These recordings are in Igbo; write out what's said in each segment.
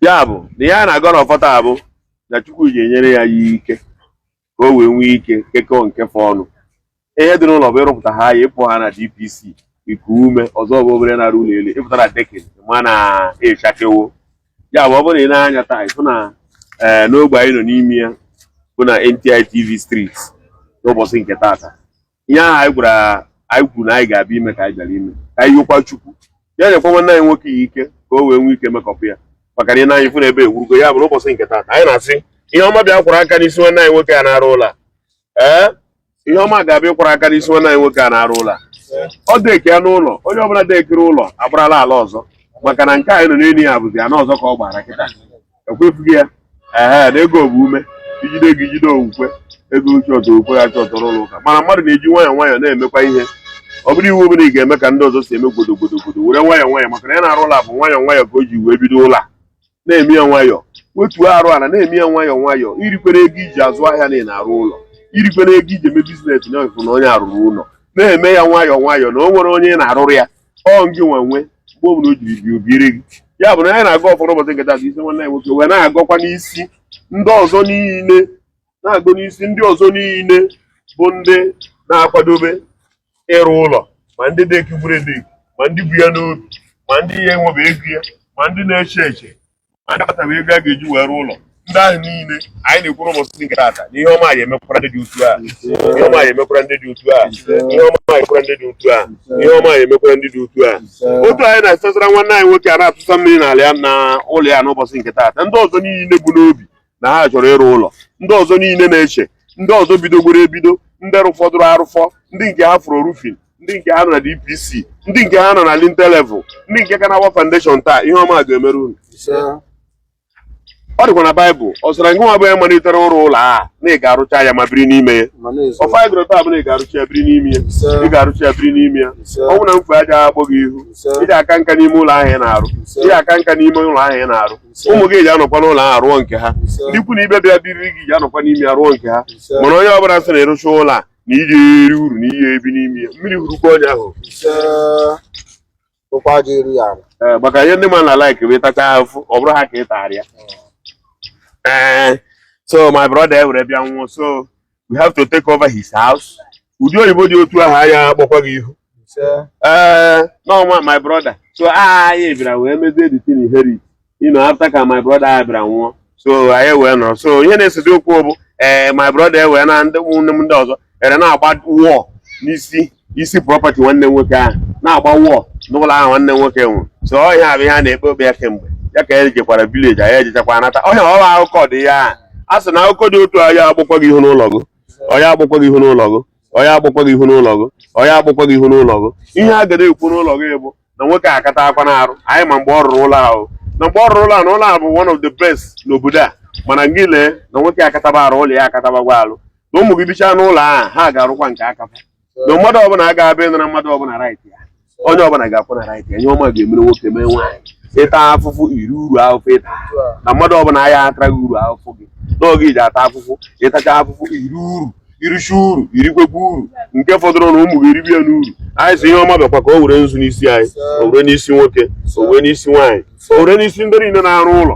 Ya bụ na ihe a na-agọ n'ọfọ taa bụ na Chukwu ga-enyere ya ike ka o wee nwee ike kekọọ nke fọ ọnụ. Ihe dị n'ụlọ bụ ịrụpụta ha ya, ịpụ ha na DPC, iku ume ọzọ bụ obere na-arụ ụlọ elu, ịpụta na decking ma na echakewo. Ya bụ, ọ bụrụ na ị na-anya taa, ịfụ na ee n'ogbe anyị nọ n'ime ya bụ na NTI TV Street n'ụbọchị nke taata, ihe ahụ anyị gwara anyị kwuru na anyị ga-abịa ime ka anyị bịara ime, ka anyị yọkwa Chukwu ya nyekwa nwanne anyị nwoke ya ike ka o wee nwee ike mekọpụ ya, maka na ị na-anya ịfụ na ebe ewurugo. Ya bụ, n'ụbọchị nke taata, anyị na-asị ihe ọma bịa kwara aka n'isi nwanne anyị nwoke a na-arụ ụlọ a. Ee, ihe ọma ga-abịa ịkwara aka n'isi nwanne anyị nwoke a na-arụ ụlọ a. Ọ deki ya n'ụlọ, onye ọbụla dekiri ụlọ agbarala ala ọzọ, maka na nke anyị nọ n'elu ya bụzi ana ọzọ ka ọ gbara kịta. Ekwefughị ya ehe na ego bụ ume ijide ego, ijide okwukwe ego chọtọ okwukwe ya chọtọ n'ụlọ ụka. Mana mmadụ na-eji nwayọọ nwayọọ na-emekwa ihe. Ọ bụrụ iwu ọbụla ị ga-eme ka ndị ọzọ si eme gbodo gbodo gbodo, were nwayọọ nwayọọ, maka na ya na-arụ ụlọ a bụ nwayọọ nwayọọ ka o ji wee bido ụlọ a, na-eme ya nwayọọ, wetuo arụ ala, na-eme ya nwayọọ nwayọọ. Irikwere ego iji azụ ahịa na ị na-arụ ụlọ, irikwere ego iji eme business na ịfụ na onye arụrụ ụlọ, na-eme ya nwayọọ nwayọọ, na o nwere onye ị na-arụrụ ya, ọ ngị nwa nwe mgbe ọbụla o jiri bi obiere gị. Ya bụ na anyị na-agọ ọfọ n'ụbọchị nke taa isi nwanne anyị nwoke, wee na-agọkwa n'isi ndị ọzọ niile, na-agọ n'isi ndị ọzọ niile bụ ndị na-akwadobe ịrụ ụlọ, ma ndị dekigburu edeki, ma ndị bu ya n'obi, ma ndị ya enwebe ego ya, ma ndị na-eche eche, ma ndị akpataba ego a ga-eji wee rụọ ụlọ. Ndị ahụ niile, anyị na-ekwu n'ụbọchị nke taata na ihe ọma ya emekwara ndị dị otu a, ihe ọma ya emekwara ndị dị otu a, ihe ọma ya emekwara ndị dị otu a, ihe ọma ya emekwara ndị dị otu a. Otu anyị na-esesara nwanne anyị nwoke a na-atụsa mmiri n'ala ya na ụlọ ya n'ụbọchị nke taata, ndị ọzọ niile bụ n'obi na ha chọrọ ịrụ ụlọ, ndị ọzọ niile na-eche, ndị ọzọ bidogoro ebido, ndị rụfọdụrụ arụfọ, ndị nke ha fụrụ roofing, ndị nke ha nọ na DPC, ndị nke ha nọ na lintel level, ndị nke ka na-agba foundation taa, ihe ọma ga-emere unu. Ọ dịkwa na Baịbụl, ọ sịra ngị nwa bụ ya malitere ụrụ ụlọ a na ị ga-arụcha ya ma biri n'ime ya. Ọfọ anyị gụrụ taa bụ na ị ga-arụcha ya biri n'ime ya, ị ga-arụcha ya biri n'ime ya. Ọ bụ na mfe aja akpọ gị ihu, ị ga-aka nka n'ime ụlọ ahụ ị na-arụ, ị ga-aka nka n'ime ụlọ ahụ ị na-arụ. Ụmụ gị ji anọkwa n'ụlọ ahụ rụọ nke ha, ndị ikwu na ibe bịa biri gị ji anọkwa n'ime ya rụọ nke ha. Mana onye ọbụla sị na ịrụcha ụlọ a na iji eri uru na ihe ebi n'ime ya, mmiri hurukwa onye ahụ. Ee, maka ihe ndị mmadụ na like bụ ịtacha ahụfụ, ọ bụrụ ha ka ị tara ya. Ee, so my brother ewere bịa nwụọ, so we have to take over his house. Ụdị oyibo dị otu ahụ anya akpọkwa gị ihu. Ee, no, my brother, so anyị bịara wee mezie the thing inherit after ka my brother a bịara nwụọ, so anyị wee nọrọ. So ihe na-esezi okwu bụ, ee, my brother ewee na ndị ụmụnne m ndị ọzọ ere na-agba wọọ n'isi isi property nwanne m nwoke ahụ, na-agba wọọ n'ụlọ ahụ nwanne m nwoke nwụrụ. So ọ ihe a bụ ihe a na-ekpe okpe ya kemgbe ya ka ejekwara village, anyị ejechakwa anata ọhịa. Ọwa akụkọ dị ya, a sị na akụkọ dị otu a ya agbakwa gị ihu n'ụlọ gị, ọya agbakwa gị ihu n'ụlọ gị, ọya agbakwa gị ihu n'ụlọ gị, ọya agbakwa gị ihu n'ụlọ gị. Ihe a ga na-ekwu n'ụlọ gị bụ na nwoke akata akwa na-arụ anyị, ma mgbe ọ rụrụ ụlọ ahụ, na mgbe ọ rụrụ ụlọ ahụ, na ụlọ ahụ bụ one of the best n'obodo a. Mana gị lee na nwoke akataba arụ ụlọ ya, akatabagwa alụ, na ụmụ gị bichaa n'ụlọ ahụ, ha ga-arụkwa nke aka. Na mmadụ ọbụla agaghị abịa ịnara mmadụ ọbụla right ya, onye ọbụla ga-akwụ na right ya. Ihe ọma ga-emere nwoke, mee nwaanyị. Ịta afụfụ, iri uru ahụfụ ịta, na mmadụ ọbụla aya atara gị uru ahụfụ gị n'oge iji ata afụfụ. Ịtacha afụfụ, iri uru, iricha uru, irikwekwa uru nke fọdụrụ, na ụmụ gị eribi ya n'uru. Anyị sị ihe ọma bịakwa ka o were nzu n'isi anyị, o were n'isi nwoke, o were n'isi nwaanyị, o were n'isi ndị niile na-arụ ụlọ.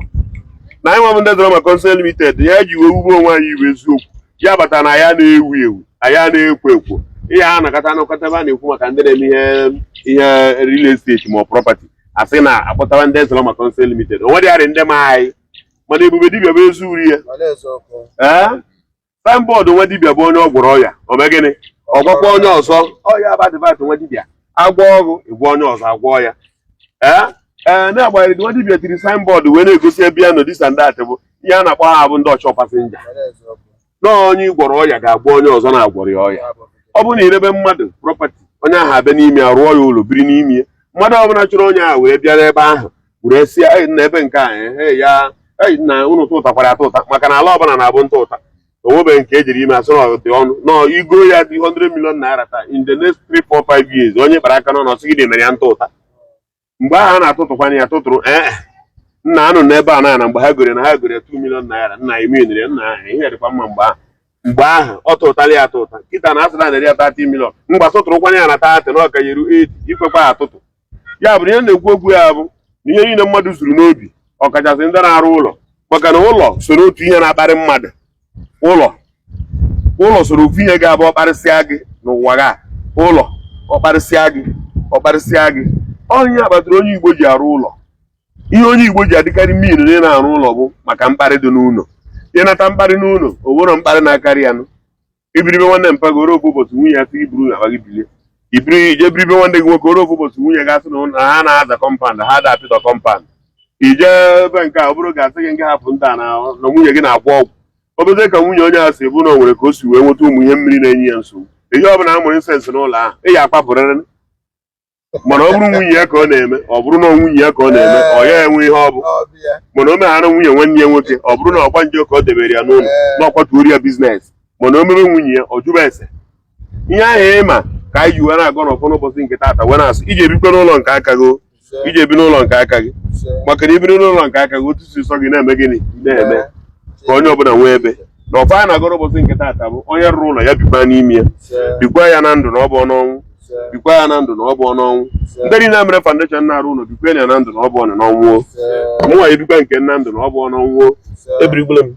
Na anyị nwabụ ndị Drama Consult Limited ya ji wee wube onwe anyị iwe eziokwu ya bata na ya na-ewu ewu, anyị na-ekwo ekwo. Ihe a nakọta anakọta ebe a na-ekwu maka ndị na-eme ihe real estate ma ọ property, asị na akpọtawa ndị Drama Consult Limited. O nwere arị ndị ma anyị, mana ebube dibịa bụ ezi uri ya. Ee, signboard nwa dibịa bụ onye ọ gwọrọ ọya, o mee gịnị? Ọ gwakwa onye ọzọ ọya bụ advert nwa dibịa. Agwọ ọgụ ịgwọ onye ọzọ agwọ ya. Ee ee, na-agbanyeghị nwa dibịa tiri signboard wee na-egosi ebe ya nọ, this and that, bụ ihe a na-akpọ ha bụ ndị ọchọ passenger. Na onye gwọrọ ọya ga-agwọ onye ọzọ na-agwọrọ ya ọya. Ọ bụrụ na irebe mmadụ property, onye ahụ abịa n'ime ya rụọ ya ụlọ biri n'ime ya, mmadụ ọbụla chọrọ onye ahụ wee bịa n'ebe ahụ were si na ebe nke a ehe ya na unu tụtakwara atụ ụta, maka na ala ọbụla na-abụ ntụ ụta. O nwebeghị nke ejiri ime asị na ọ dị ọnụ nọ igo ya dị 100 million naira taa, in the next 3 4 5 years, onye kpara aka n'ọnụ ọsị gị na emere ya ntụ ụta. Mgbe ahụ a na-atụtụkwana ya tụtụrụ. Ee, nna anụ n'ebe a na mgbe ha gore na ha gore 2 million naira, nna emenere ya, nna ahụ ihe dịkwa mma. Mgbe ahụ, mgbe ahụ ọ tụtara ya atụ ụta. Kịta na asịra na ya 30 million, mgba tụtụrụkwana ya na 30 na ọka yeru 80 ikwekwa ya atụtụ. Ya bụ na ihe na-ekwu okwu ya bụ na ihe niile mmadụ zuru n'obi. Ọkachasị ndị na-arụ ụlọ, maka na ụlọ so n'otu ihe na-akparị mmadụ. Ụlọ, ụlọ soro ofu ihe ga-abụ ọkparịsịa gị n'ụwa gị a. Ụlọ ọkparịsịa gị, ọkparịsịa gị. Onye kpatara onye Igbo ji arụ ụlọ. Ihe onye Igbo ji adịkarị mean na ị na-arụ ụlọ bụ maka mkparị dị n'ụlọ. Ịnata mkparị n'ụlọ, o nwere mkparị na-akarị ya nụ. Ibiribe nwanne mpa gị, ore ofu ụbọchị nwunye ya sị gị buru akpa gị bilie. Ibiri ije biribe nwanne gị nwoke, ore ofu ụbọchị nwunye gị asị na ha na-aza compound, ha da apịtọ compound. Ije ebe nke a, ọ bụrụ ga-asị gị nga hapụ ndị a na nwunye gị na-agwọ ọgwụ. Obeze ka nwunye onye a si bụ na o nwere ka o si wee nweta ụmụ ihe mmiri na-enye ya nsogbu. Ihe ọbụla a mụrụ incense n'ụlọ ahụ, ị ya akpapụrịrị. Mana ọ bụrụ nwunye ya ka ọ na-eme, ọ bụrụ na nwunye ya ka ọ na-eme, ọ ya enwe ihe ọ bụ. Mana o meghara nwunye nwanne ya nwoke, ọ bụrụ na ọgba nje ka ọ debere ya n'ụlọ, na ọkwatuoro ya business. Mana o mebe nwunye ya, ọ jụba ese ihe ahụ. Ịma ka anyị ji wee na-agọ n'ọfọ n'ụbọchị nke taata, wee na-asị iji ebikwe n'ụlọ nke aka gị, iji ebi n'ụlọ nke aka gị, maka na ibiri n'ụlọ nke aka gị, otu si sọ gị na-eme gịnị, na-eme ka onye ọbụla nwee ebe. Na ọfọ anyị na-agọ n'ụbọchị nke taata bụ onye rụrụ ụlọ ya bikwa n'ime ya, bikwa ya na ndụ na ọ bụ n'ọnwụ, bikwa ya na ndụ na ọ bụ n'ọnwụ. Ndị niile mere foundation na-arụ ụlọ, bikwa ya na ndụ na ọ bụ n'ọnwụ. Mụnwa ebikwa nke na ndụ na ọ bụ n'ọnwụ. Ebirigbule m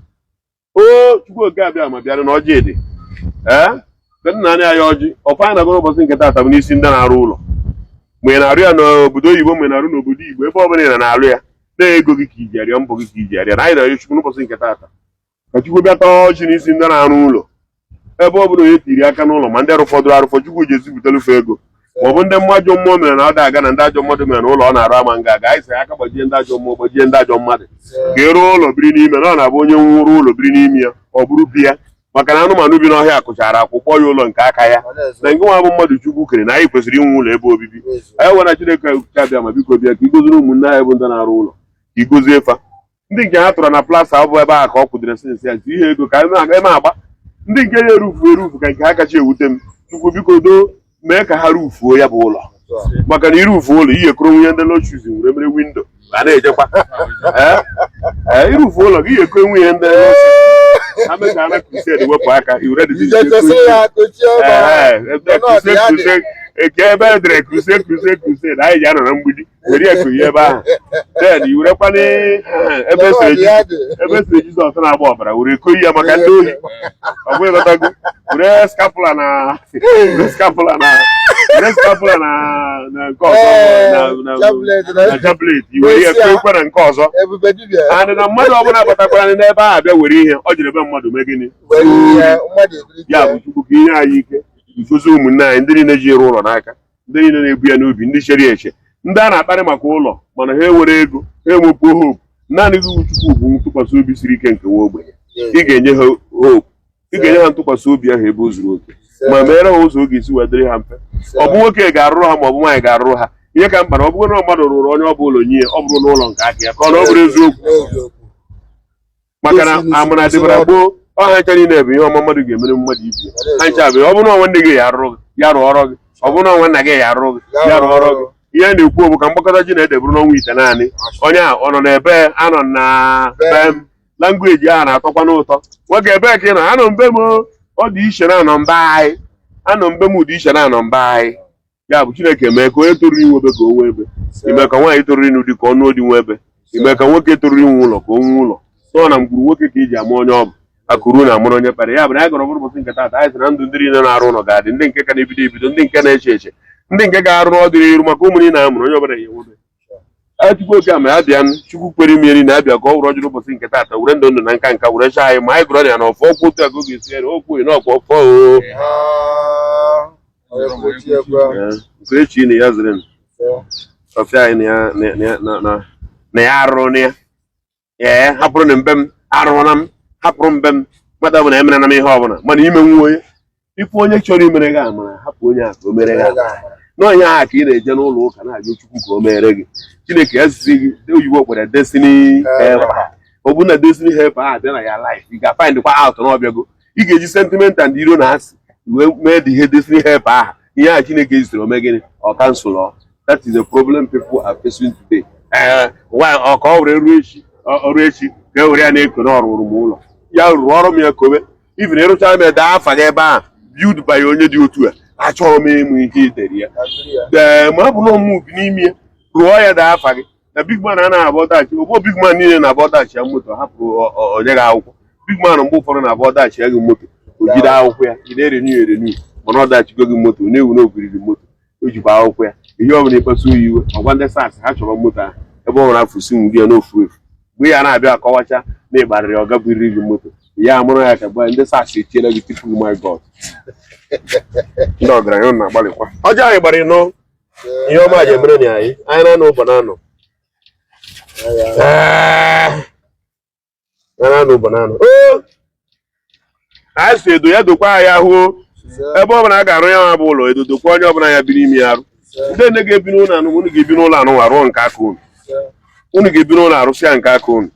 o Chukwu oke abịa ma bịara na ọjị dị. Ee, nna anyị, anyị ọjị ọfọ anyị na-agọ n'ụbọchị nke taata bụ n'isi ndị na-arụ ụlọ. Ma ị na-arụ ya n'obodo oyibo, ma ị na-arụ n'obodo Igbo, ebe ọbụla ị na-arụ ya, na-ego gị ka iji arịọ, mbọ gị ka iji arịọ, na anyị na-arịọ Chukwu n'ụbọchị nke taata ka Chukwu bịa taa ọjị n'isi ndị na-arụ ụlọ, ebe ọ bụla onye tiri aka n'ụlọ, ma ndị rụfọdụrụ arụfọ, Chukwu ji ezipụtalufe ego, ma ọ bụ ndị mmajọ mmụọ mere na ọ da aga, na ndị ajọ mmadụ mere na ụlọ ọ na-arụ ama nga aga. Anyị sị aka gbajie ndị ajọ mmụọ, gbajie ndị ajọ mmadụ, ka ị rụọ ụlọ biri n'ime. Na ọ na-abụ onye nwụrụ ụlọ biri n'ime ya, ọ bụrụ bi ya, maka na anụmanụ bi n'ọhịa kụchara akwụkwọ ya ụlọ nke aka ya. Na nke nwa bụ mmadụ Chukwu kere, na anyị kwesịrị inwe ụlọ ebe obibi anyị. Gwara Chineke abịa ma biko bịa ka igoziri ụmụnne anyị bụ ndị na-arụ ụlọ, ka igozie fa. Ndị nke ha tụrụ na plaster ọ bụ ebe ahụ ka ọ kwụdere sinsi ya zi ihe ego ka eme agba. Ndị nke ya erufu erufu ka nke ha kacha ewute m. Chukwu biko doo, mee ka ha rufuo ya bụ ụlọ, maka na irufu ụlọ ihe ekoro nwunye ndị lochus were mere window a na-ejekwa. Ee, irufu ụlọ gị, ihe ekoro nwunye ndị lochus ha mechaa na crusade wepụ aka iwere crusade eke ebe edere crusade, crusade, crusade. Anyị ji anọ na mgbidi were ya konye ebe ahụ. Then iwerekwana ebe esere Jizọs na-agba ọbara were konye ya maka ndị ohi. Ọ bụ ịghọtago? Were scapula na were scapula na were scapula na nke ọzọ na chaplet, iwere ya konyekwa na nke ọzọ. And na mmadụ ọbụla batakwara n'ebe ahụ abịa were ihe ọ jiri ebe mmadụ mee gịnị? Ya bụ, Chukwu ka ihe anyị ike nkuzi ụmụnne anyị, ndị niile ji ịrụ ụlọ n'aka, ndị niile na-ebu ya n'obi, ndị chere eche, ndị a na-akparị maka ụlọ mana ha enwere ego, ha enwekwuo hope. Naanị gị bụ Chukwu bụ ntụkwasị obi siri ike nke nwa ogbenye. Ị ga-enye ha hope, ị ga-enye ha ntụkwasị obi ahụ ebe o zuru oke, ma meere ha ụzọ ọ ga-esi wee dịrị ha mfe. Ọ bụ nwoke ga-arụrụ ha, ma ọ bụ nwaanyị ga-arụrụ ha. Ihe ka mkpa na ọ bụrụ na mmadụ rụrụ onye ọ bụla onye ya, ọ bụrụ n'ụlọ nke aka ya, ka ọ na ọ bụrụ eziokwu, maka na amara dịbara gboo. Ọha ncha niile bụ ihe ọma mmadụ ga-emere mmadụ ibi ya. Ha ncha bụ ọ bụrụ na nwanne gị ya arụrụ gị, ya rụọrọ gị. Ọ bụrụ na nwanna gị ya arụrụ gị, ya rụọrọ gị. Ihe a na-ekwu bụ ka mgbakọta ji na ede bụrụ n'ọnwa ite naanị. Onye a ọ nọ n'ebe anọ na be m, language ahụ na-atọkwa n'ụtọ. Nwoke, ebee ka ị nọ? Anọ mbe m. Ọ dị iche na anọ mba anyị, anọ mbe m dị iche na anọ mba anyị. Ya bụ, Chineke mee ka onye toruru inwe ebe ka o nwee ebe, ime ka nwaanyị toruru ịnụ di ka ọ nụọ di nwe ebe, ime ka nwoke toruru inwe ụlọ ka o nwee ụlọ. Nọ na mgburu nwoke ka iji ama onye ọ bụ akụrụ na amụrụ onye kpara ya. Bụ na anyị gọrọ bụrụ ụbọchị nke taata, anyị sị na ndụ ndị niile na-arụ ụlọ ga-adị, ndị nke ka na-ebido ebido, ndị nke na-eche eche, ndị nke ga-arụ n'ọdịnihu, maka ụmụ niile a mụrụ, onye ọbụla ya enwebe. Chukwu oke ama ya bịa, Chukwu kwere mmeri na abịa ka ọ wụrụ ọjụrụ ụbọchị nke taata, were ndụ ndụ na nka nka were chaa anyị. Ma anyị gụrụ ya na ọfọ okwu otu a ka ọ ga-esi ere okwu na ọkwa ọfọ o. Nke echi na ya zere ọfịa anyị na ya arụrụ na ya. Ee, hapụrụ na mbe m arụrụ m, hapụrụ mbe m. Mmadụ ọbụla emere na m ihe ọbụla, mana ime nwa onye ife onye chọrọ imere gị amara, hapụ onye a ka o mere gị amara. N'onye ahụ ka ị na-eje n'ụlọ ụka na-ajụ Chukwu ka o mere gị. Chineke ya ziri gị ndị oyibo kwere destiny helper. Ọ bụ na destiny helper ahụ bịa na ya life, ị ga-find kwa out na ọbịago. Ị ga-eji sentiment and iro na asị wee mee dị ihe destiny helper ahụ, ihe ahụ Chineke zitere, ome gịnị? Ọ cancel. That is the problem people are facing today. Ee, ọ ka ọ were ruo echi, ọrụ echi ka e were ya na-eko na ọrụrụ m ụlọ, ya rụrụ ọrụ m ya kobe. Even ịrụcha m ede afa gị ebe ahụ, build by onye dị otu a, achọghị m ịmụ ihe edere ya. Ee, ma ọ bụ na ọmụ bi n'ime ya, rụọ ya, daa afa gị. Na big man anaghị abụ ọdachi ogbo. Big man niile na-abụ ọdachi ya moto hapụ onye gị akwụkwọ. Big man mgbe ụfọdụ na-abụ ọdachi ya gị moto, o jide akwụkwọ ya, ị na-erenew erenew, mana ọ dachigo gị moto, na-ewu na ogiriri moto, o jikwa akwụkwọ ya. Ihe ọ bụla ịkpasu ya iwe, ọgwa ndị SARS ha chọrọ moto ahụ ebe ọ nwere afọ si nwuri ya n'ofu efu. Mgbe ya na-abịa akọwacha na ịgbarịrị ọga buriri gị moto ya, amụrụ ya ka gba ndị SARS etiela gị tupu gị. My God, ndị ọgaranya na-agbalịkwa ọjọọ. Anyị gbara ịnọ ihe ọma ji emere na anyị na-anọ ụbọ na-anọ. Ee, na-anọ ụbọ na-anọ. Oo, anyị si edo ya dokwa anyị ahụ ebe ọ bụla a ga-arụ ya nwa bụ ụlọ edo, dokwa onye ọbụla ya biri ime ya arụ. Ndị nne ga-ebi n'ụlọ anụ, unu ga-ebi n'ụlọ anụ nwa rụọ nke aka unu. Unu ga-ebi n'ụlọ arụsịa nke aka unu.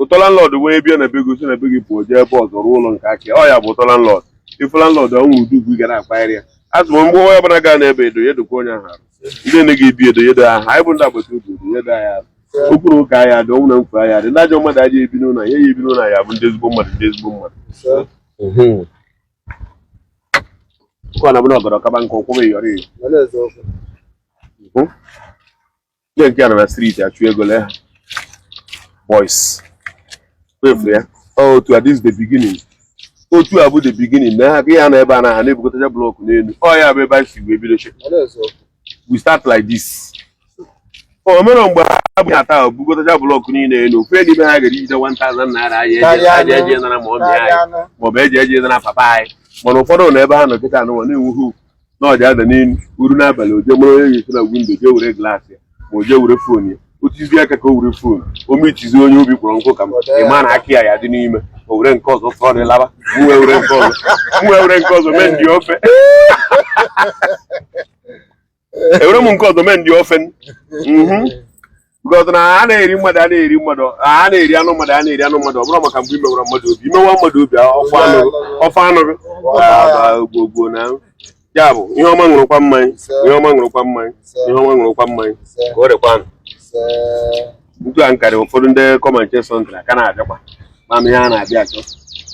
Ụtọ landlord wee bịa na be gị, si na be gị pụọ jee ebe ọzọ rụọ ụlọ nke aka ya. Ọ ya bụ ụtọ landlord. Ifu landlord, ọ nwere ụdị ugwu ị ga na-akpanyere ya. Azụ m mgbe onye ọbụla gaa n'ebe edo ya dokwa onye ahụ arụ. Ndị nne ga-ebi edo yedo ahụ. Anyị bụ ndị agbata obi, edo yedo anyị arụ. Okwu na ụka anyị adị, ọnwụ na mfu anyị adị. Ndị ajọ mmadụ aja ebi n'ụlọ ya, ya ebi n'ụlọ ya bụ ndị ezigbo mmadụ, ndị ezigbo mmadụ. Nke ọ na-abụ na ọgọdọ kaba nke ụkwụ ịyọrọ ịyọ. Ndị nke a nọ na street achụ ego, lee ha, boys kwefuru ya. Ọ otu a, this is the beginning. Otu a bụ the beginning na ha ka ya nọ ebe a na ha na-ebukọtacha block n'elu. Ọ ya bụ ebe anyị si wee bido che. We start like this. O mere mgbe ha bụ ata bukọtacha block niile elu, ofu n'ime ha gara ijide 1000 naira anyị eji eji eji nara ma ọ mịa anyị, maọbụ eji eji nara papa anyị. Mana ụfọdụ nọ ebe ha nọ kịta anụnwa na-enwe hope na ọja ada n'elu uru n'abalị, oje mụrụ onye ga-esi na window jee were glass ya, ma o jee were phone ya. O tizie aka ka o were phone, o mechizie onye obi kpọrọ nkụ ka m ị ma na aka ya ya dị n'ime, o were nke ọzọ fọrọ laba. M wee were nke ọzọ, m wee were nke ọzọ mee ndị ofe, ewere m nke ọzọ mee ndị ofe. Because na a na-eri mmadụ, a na-eri mmadụ, a na-eri anụ mmadụ, a na-eri anụ mmadụ. Ọ bụrụ maka mgbe imewara mmadụ obi, imewa mmadụ obi, ọfọ anụ, ọfọ anụ gị gbogbo na ya bụ ihe ọma. Ṅụrụkwa mmanya, ihe ọma. Ṅụrụkwa mmanya, ihe ọma. Ṅụrụkwa mmanya ka o rekwanụ ntu a nkarị. Ụfọdụ ndị kọmanche sọntra aka na-abịakwa ma ihe a na-abịa achọ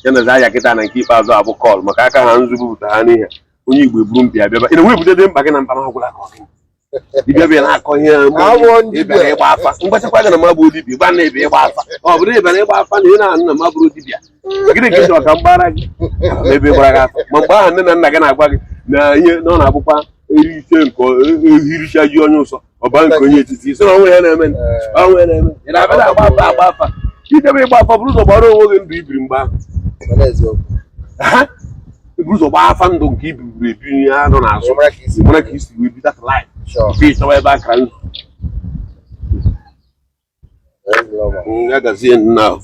ya na aya kịta na nke ikpeazụ abụ call maka aka ha nzu bupụta ha n'ihe onye Igbo eburu mpi abịaba. Ị na-enwe ebute dị mkpa gị na mkpa m agwụla ka ọ gị dibịa bịa na-akọ ihe Awọ. ị bịara ịgba afa. Mgbachakwa gị na mabụ dibịa, gba na ebe ịgba afa. Ọ bụrụ ị bịara ịgba afa na ị na-anụ na mabụrụ dibịa, gịnị ka ị chọrọ ka m gbara gị ebe gbara gị afa? Ma mgbe ahụ nne na nna gị na-agwa gị na ihe na ọ na-abụkwa eri ise nke ehiricha ji onye ụsọ ọba nke onye etiti isi na ọnwa ya na-eme, ọnwa ya na-eme. Ị na-abịa na-agba afa, agba afa idebe ịgba afa, bụrụ ụzọ gbara onwe gị ndụ ibiri mgbe ahụ. Ha buru ụzọ gbaa afa ndụ nke ibiri ebi ya nọ n'azụ, mara ka isi wee bi that life nke ịchọwa ebe akara nzu. Ya gazie nna ahụ.